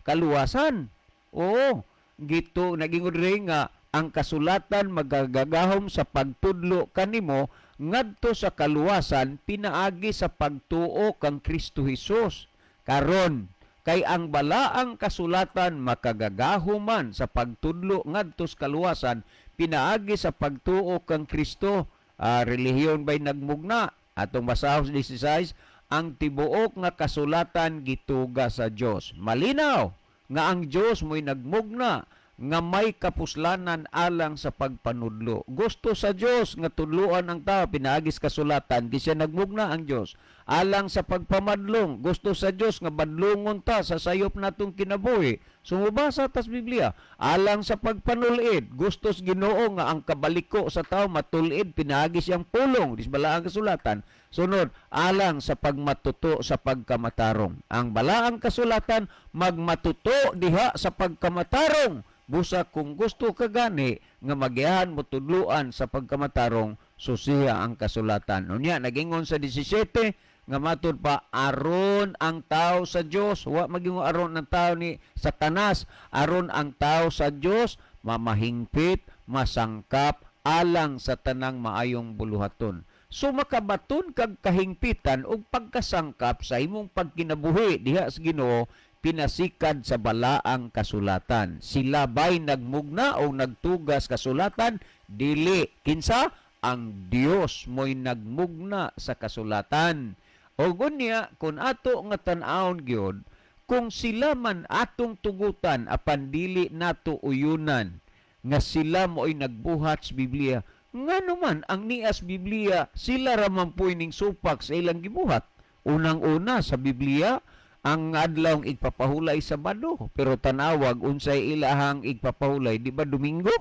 kaluwasan. Oo, gito nagingon rin nga ang kasulatan magagagahom sa pagtudlo kanimo ngadto sa kaluwasan pinaagi sa pagtuo kang Kristo Hesus. Karon, kay ang balaang kasulatan makagagahuman sa pagtudlo ngadto sa kaluwasan pinaagi sa pagtuo kang Kristo. Relihiyon ba'y nagmugna? Atong basahon sa 16, ang tibuok nga kasulatan gituga sa Dios. Malinaw nga ang Dios mo'y nagmugna nga may kapuslanan alang sa pagpanudlo. Gusto sa Dios nga tudluan ang tao pinaagi sa kasulatan, di siya nagmugna ang Dios alang sa pagpamadlong. Gusto sa Dios nga badlongon ta sa sayop natong kinabuhi. Sumubasa tas Biblia alang sa pagpanulid. Gusto sa Ginoo nga ang kabaliko sa tao matulid pinaagi siyang pulong, dis balaang kasulatan. Sunod, alang sa pagmatuto sa pagkamatarong. Ang balaang kasulatan magmatuto diha sa pagkamatarong. Busa kung gusto ka gani nga magiyahan mo tudluan sa pagkamatarong, susiha ang kasulatan. Unya nagingon sa 17 nga matud pa aron ang tao sa Dios, wa magingon aron ang tao ni Satanas, aron ang tao sa Dios mamahingpit, masangkap alang sa tanang maayong buluhaton. So makabaton kag kahingpitan ug pagkasangkap sa imong pagkinabuhi diha sa Ginoo pinasikad sa balaang kasulatan. Sila ba'y nagmugna o nagtugas kasulatan? Dili. Kinsa? Ang Dios mo'y nagmugna sa kasulatan. O gunya, kung ato nga tan-awon gyud, kung sila man atong tugutan apan dili nato uyunan nga sila mo'y nagbuhat sa Biblia, ngano man ang nias Biblia, sila ra man puy ning supak sa ilang gibuhat. Unang-una sa Biblia, ang adlaw igpapahulay Sabado, pero tanawag unsay ilahang igpapahulay, di ba Domingo?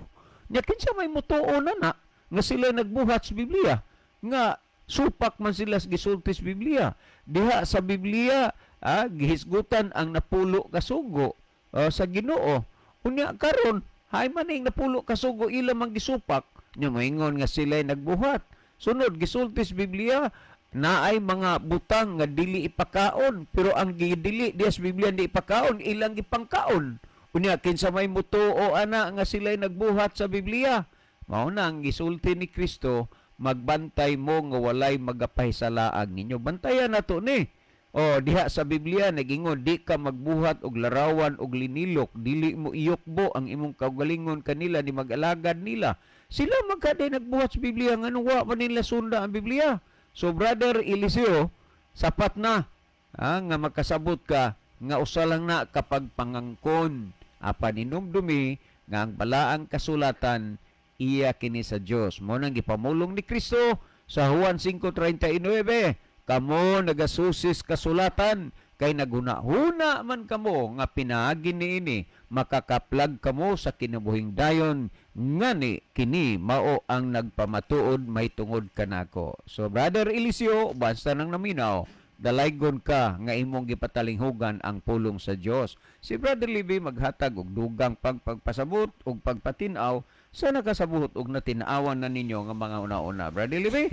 Nya kinsa may mutuo na na nga sila nagbuhat sa Biblia, nga supak man sila sa gisulti sa Biblia. Diha sa Biblia, gihisgutan ang 10 ka sugo sa Ginoo. Unya karon, hay man ning 10 ka sugo ila man gisupak, nya moingon nga sila nagbuhat. Sunod gisulti sa Biblia, Naay mga butang nga dili ipakaon, pero ang gidili diya sa Biblia di ipakaon, ilang gipangkaon. Unya kinsa may mutuo ana nga sila'y nagbuhat sa Biblia? Mao na ang gisulti ni Kristo, magbantay mo nga walay magapahisalaag ninyo. Bantayan nato ni. O diha sa Biblia nagingon, di ka magbuhat og larawan og linilok, dili mo iyukbo ang imong kaugalingon kanila ni mag-alagad nila. Sila magkaday nagbuhat sa Biblia, nganong wa man nila sunda ang Biblia? So Brother Eliseo, sapat na nga makasabot ka nga usa lang na kapag pangangkon, apan inumdumi nga ang balaang kasulatan iya kini sa Dios. Mo nang gipamulong ni Kristo sa Juan 5:39, kamo nagasusis kasulatan kay naghuna-huna man kamo nga pinaagi niini makakaplag kamo sa kinabuhing dayon, ngani kini mao ang nagpamatuod mahitungod kanako. So Brother Eliseo, basta nang naminaw, dalaygon ka nga imong gipatalinghugan ang pulong sa Dios. Si Brother Libby maghatag og dugang pagpagpasabot ug pagpatin-aw sa nakasabot og natin-awan na ninyo nga mga una-una. Brother Libby.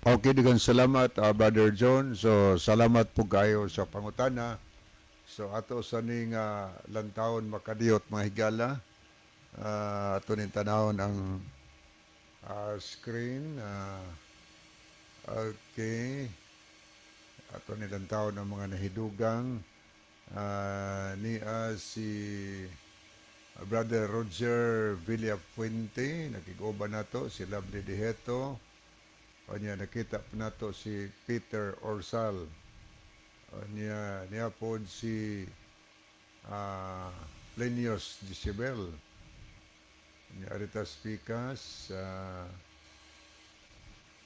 Okay, daghang salamat, Brother John. So salamat po kayo sa pangutana. So ato sa ning lantawon, makadiyot, mga higala. Ato ning tanawon ang screen. Okay. Ato ni lantawon ang mga nahidugang. Niya si Brother Roger Villafuente, nakig-uban nato si Lovely Diheto. Unya nakita po nato si Peter Orsal. Unya niya po si Plinius Disibel. Unya Aritas Picas,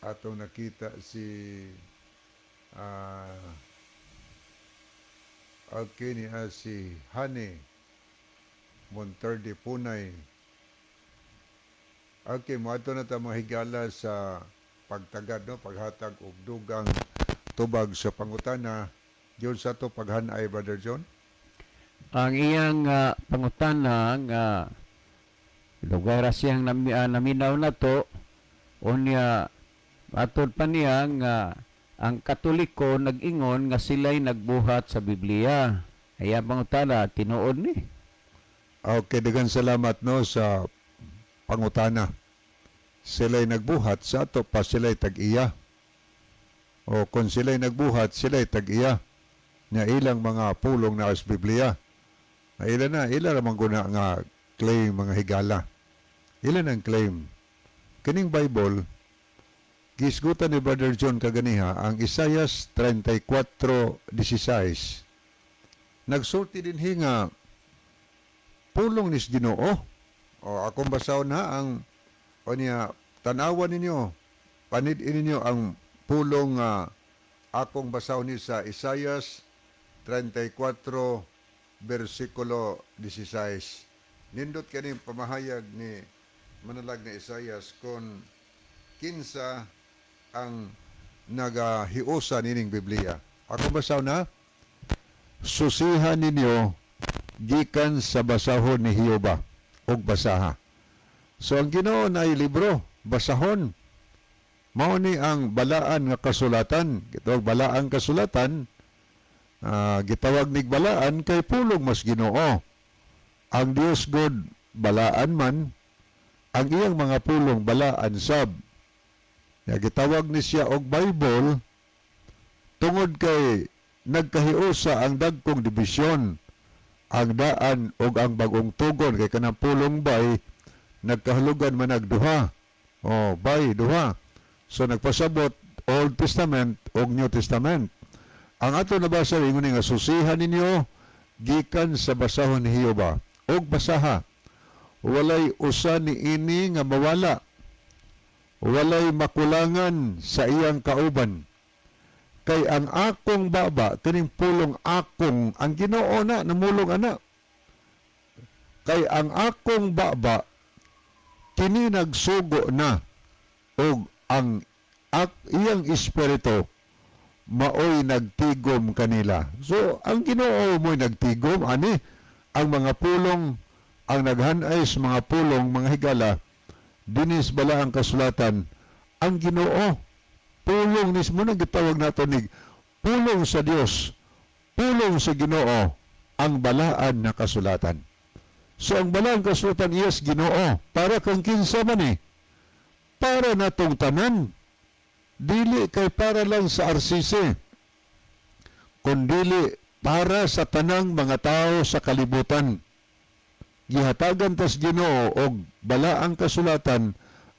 atong nakita si okay, niya si Honey Monterde Punay. Okay, moadto na ta, mga higala, sa pagtagad, no, paghatag og dugang tubag sa pangutana. Diyon sa to paghanay, Brother John. Ang iyang pangutana nga dugay ra siyang naminaw na to. Unya atod pa niya nga ang Katoliko nag-ingon nga sila'y nagbuhat sa Biblia. Ayan pangutana, tinuod ni? Okay, daghang salamat, no, sa pangutana. Sila'y nagbuhat sa ato pa, sila'y tag-iya. O kung sila'y nagbuhat, sila'y tag-iya. Nya ilang mga pulong na sa Biblia. Na ila na, ila ramang guna nga claim, mga higala. Ila ang claim. Kining Bible, gisgutan ni Brother John kaganiha ang Isaias 34:16. Nagsulti din nga pulong nis Ginoo. O akong basahon na ang o niya, tanawan ninyo, panid-in ninyo ang pulong nga akong basahon ni sa Isaias 34 versikulo 16. Nindot kaning pamahayag ni manalag ni Isaias kon kinsa ang nagahiusa nining Biblia. Akong basahon na, susihan ninyo gikan sa basahon ni Hioba ug basaha. So ang Ginoo na libro, basahon. Mao ni ang balaan nga kasulatan. Gitawag balaan kasulatan, gitawag nig balaan kay pulong mas Ginoo. Ang Dios God balaan man, ang iyang mga pulong balaan sab. Ya, gitawag ni siya og Bible tungod kay nagkahiusa ang dagkong dibisyon, ang daan og ang bagong tugon, kay kanang pulong bay nagkahulugan man duha. Oh, bay duha. So nagpasabot Old Testament og New Testament. Ang ato nabasa, ingon nga susihan ninyo gikan sa basahon ni Hioba og basaha. Walay usa ni ini nga mawala. Walay makulangan sa iyang kauban. Kay ang akong baba, kining pulong akong, ang Ginoo na namulong ana. Kay ang akong baba kini nagsugo na og ang iyang espiritu maoy nagtigom kanila. So ang Ginoo mo'y nagtigom ani ang mga pulong, ang naghanay sa mga pulong, mga higala, dinis bala ang kasulatan, ang Ginoo. Pulong mismo nang gitawag nato ni pulong sa Dios, pulong sa Ginoo, ang balaan na kasulatan. So ang balaan kasulatan, yes, Ginoo, para kang kinsa man eh. Para natong tanan. Dili kay para lang sa RCC, kundili para sa tanang mga tao sa kalibutan. Gihatagan tas Ginoo og balaang kasulatan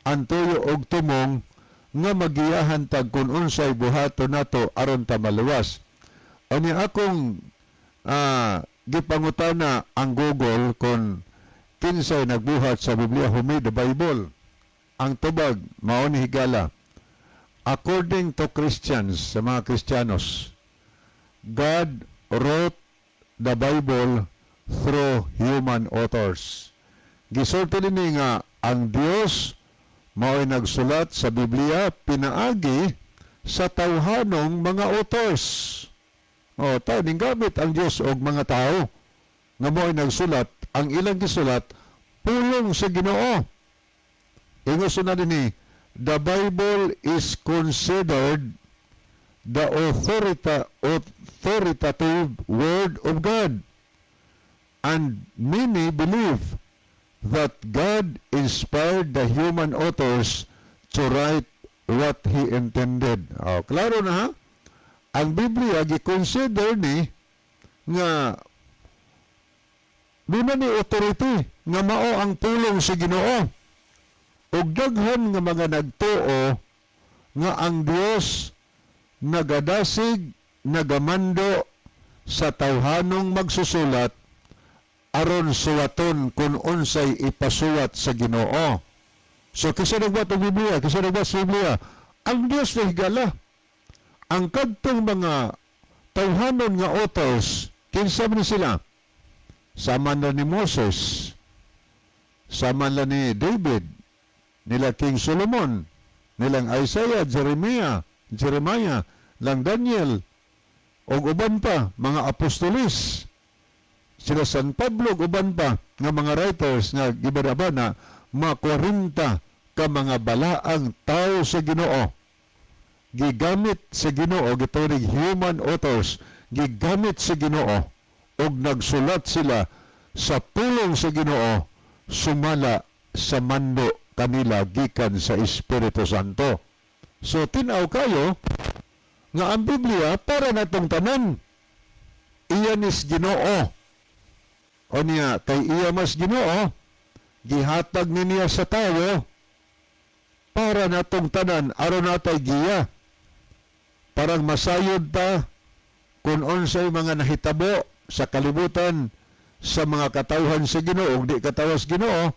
ang tuyo og tumong nga magiyahan tag kun unsay buhaton nato aron ta maluwas. Ani akong gipangutana ang Google kung kinsay nagbuhat sa Biblia, who made the Bible. Ang tubag mao ni, higala. According to Christians, sa mga Kristiyanos, God wrote the Bible through human authors. Gisulti nini nga ang Dios mao'y nagsulat sa Biblia pinaagi sa tawhanong mga authors. O, tao ning gamit ang Dios og mga tao nga mao'y nagsulat, ang ilang gisulat pulong sa Ginoo. Ingon na dinhi, the Bible is considered the authoritative word of God. And many believe that God inspired the human authors to write what He intended. Oh, klaro na ha? Ang Biblia gi-consider ni nga duna ni authority nga mao ang pulong sa Ginoo. Ug daghan nga mga nagtuo nga ang Dios nagadasig, nagamando sa tawhanong magsusulat aron suwaton kung unsay ipasuwat sa Ginoo. So kinsa nagbuhat og Biblia, kinsa nagbuhat sa Biblia, ang Dios na, higala. Ang kadtong mga tawhanon nga authors, kinsa man sila? Sama na ni Moses, sama na ni David, nila King Solomon, nilang Isaiah, Jeremiah, lang Daniel, og uban pa, mga apostolis, sila San Pablo, ug uban pa nga mga writers nga gibana mga 40 ka mga balaang tao sa Ginoo. Gigamit sa Ginoo, gituring human authors, gigamit sa Ginoo og nagsulat sila sa pulong sa Ginoo sumala sa mando kanila gikan sa Espiritu Santo. So tin-aw kayo nga ang Biblia para natong tanan. Iya nis Ginoo. O niya, kay iya mas Ginoo, gihatag ni niya sa tawo para natong tanan aron natay giya. Parang masayod ta kung unsay mga nahitabo sa kalibutan sa mga katawhan sa Ginoo ug di katawas Ginoo,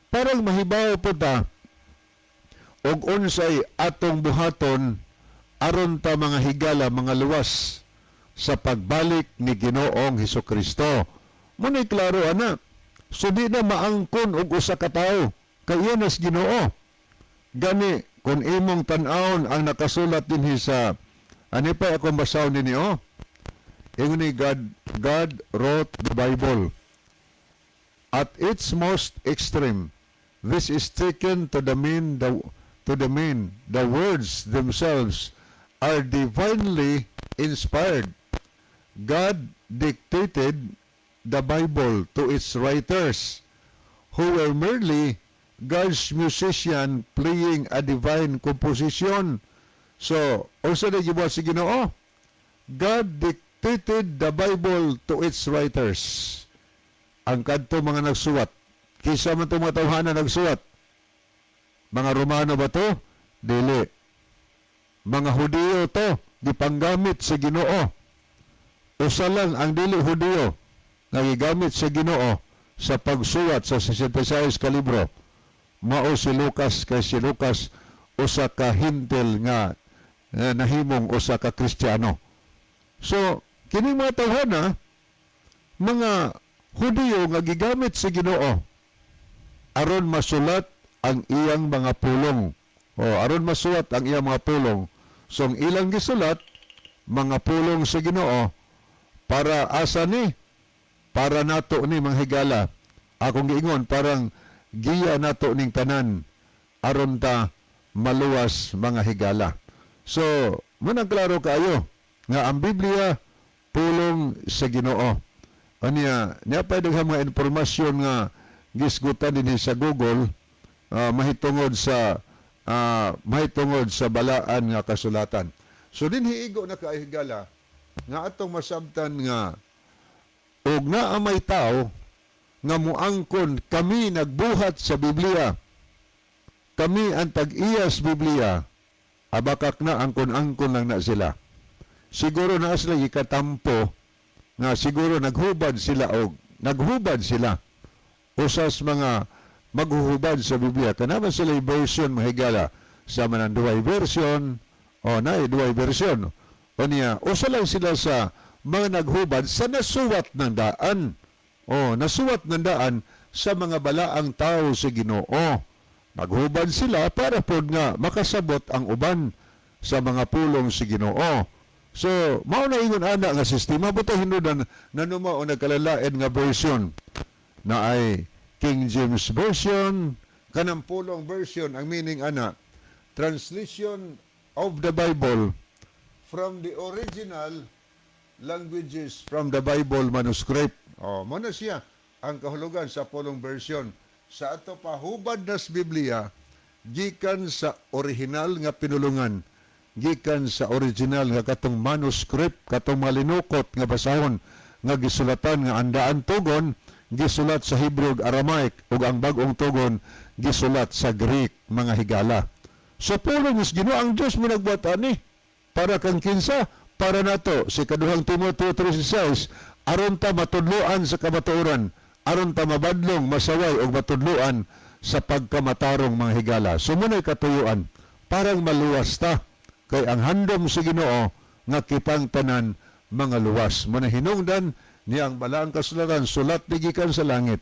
parang mahibaw po ta og unsay atong buhaton aron ta, mga higala, mga luwas sa pagbalik ni Ginoong Hesus Kristo. Muna'y klaro ana. So di na maangkon og usa ka tawo kay iyan as Ginoo. Gani kung imong tan-awon ang nakasulat dinhi sa ani pa akong basahon dinhi oh. Ingon ni God wrote the Bible. At its most extreme, this is taken to the mean the words themselves are divinely inspired. God dictated the Bible to its writers, who were merely God's musician playing a divine composition. So, unsa na gibuhat si Ginoo? God dictated the Bible to its writers. Ang kadto mga nagsuwat. Kinsa man itong mga tawhana nagsuwat? Mga Romano ba to? Dili. Mga Hudiyo to, gipanggamit sa Ginoo. Usa lang ang dili Hudiyo nga gigamit sa Ginoo sa pagsuwat sa 66 ka libro. Mao si Lucas, kay si Lucas usa ka Hentil nga nahimong usa ka Kristiyano. So, kini mga tawhana, mga Hudiyo nga gigamit sa Ginoo aron masulat ang iyang mga pulong. O aron masulat ang iyang mga pulong. So ang ilang gisulat mga pulong sa Ginoo para asa ni? Para nato ni, mga higala. Akong giingon, parang giya nato ning tanan aron ta maluwas, mga higala. So, munang klaro kaayo nga ang Biblia pulong sa Ginoo. Anya, niya pa daghang mga impormasyon nga gisgutan dinhi sa Google mahitungod sa balaan nga kasulatan. So dinhi igo na kaayo, higala, nga atong masabtan nga og naa may tao nga muangkon, "Kami nagbuhat sa Biblia. Kami ang tag-iyas Biblia." Abakak na, angkon-angkon lang na sila. Siguro na sila ikatampo nga siguro naghubad sila usas mga maghuhubad sa Biblia. Kanama sila version, mga higala, sa manang duhay version o na duhay version. O niya, usa lang sila sa mga naghubad sa nasuwat ng daan. O, nasuwat ng daan sa mga balaang tao sa Ginoo. Naghubad sila para pod nga makasabot ang uban sa mga pulong sa Ginoo. So, mao na ingon ana nga sistema buta hinungdan nanuma o nagkalalain nga version na ay King James Version, kanang pulong version, ang meaning ana, translation of the Bible from the original languages from the Bible manuscript. Oh, mo na siya ang kahulugan sa pulong version. Sa ato pa hubad nas Biblia gikan sa original nga pinulungan, gikan sa original nga katong manuscript, katong malinukot nga basahon nga gisulatan nga ang daan tugon gisulat sa Hebrew ug Aramaic ug ang bag-ong tugon gisulat sa Greek, mga higala. So pulong is Ginoo ang Dios mo nagbuhat ani para kang kinsa, para nato si Kaduhang Timoteo 3:6, aron ta matudloan sa kamatuoran, aron ta mabadlong, masaway ug matudloan sa pagkamatarong, mga higala. So muna'y katuyuan parang maluwas ta kay ang handom sa Ginoo nga kitang tanan mga luwas. Muna hinungdan niya ang balaang kasulatan, sulat ni gikan sa langit,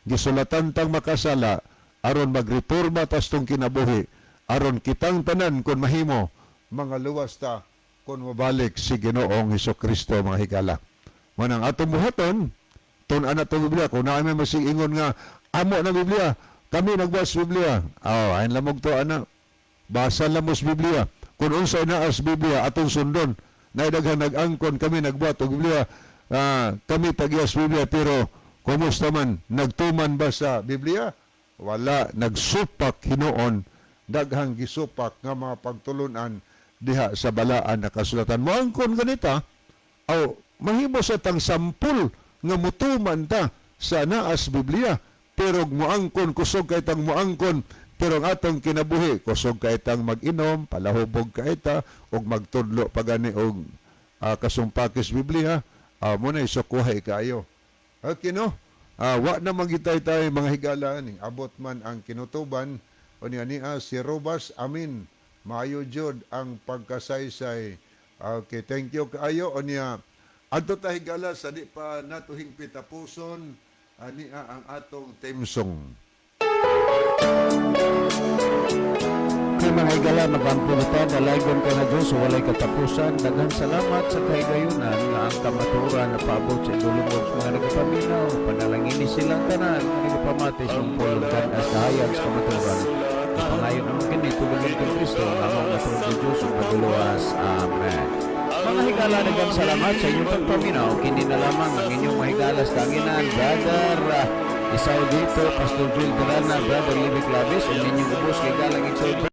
gisulatan tang makasala aron magreforma tas tong kinabuhi, aron kitang tanan kon mahimo mga luwas ta kon mabalik si Ginoong Hesus Kristo, mga higala. Manang atong buhaton, tun-an na itong Biblia. Kung naa may masig ingon nga, "Amo na Biblia, kami nagbuhat sa Biblia." Oh, ayon lamog to, ana. Basa lang mo sa Biblia. Kung unsay naa sa Biblia, atong sundon. Naidaghan nag-angkon, "Kami nagbuhat og Biblia, kami tag-iyas Biblia," pero kumusta man, nagtuman ba sa Biblia? Wala, nagsupak hinuon, daghang gisupak nga mga pagtulunan diha sa balaan na kasulatan. Moangkon ganita, aw mahimo sa tang sampul nga mutuman ta sa naas Biblia, pero muangkon kusog kay tang muangkon, pero ang atong kinabuhi kusog kay tang mag-inom, palahubog kay ta ug magtudlo pa gani og kasumpakis Biblia, mo na isukuhay kaayo. Okay, no, wa na magitay tayo, mga higala, ning abot man ang kinutuban. O niya niya si Robas Amin, maayo jud ang pagkasaysay. Okay, thank you kaayo. O niya adto ta, higala, sa di pa nato hingpit tapuson ania ang atong theme song. Kay mga higala, magampo kita, dalaygon ka na Diyos, walay katapusan. Daghang salamat sa kahigayunan nga ang kamatuoran na paabot sa idulungog sa mga nagapaminaw. Panalangini silang tanan nga nagapamati sa pulong as kahayag sa kamatuoran. Ipangayo naman kini tubod kang Kristo nga among matuod sa Diyos ug maduluwas. Amen. Mga higala, daghang salamat sa inyong pagpaminaw. Kini na lamang ang inyong mahigala sa kanginan, Brother Isaw dito, Pastor Jill Durana, Brother Libby Clavis, ug ninyong ubos kay galang igsoon.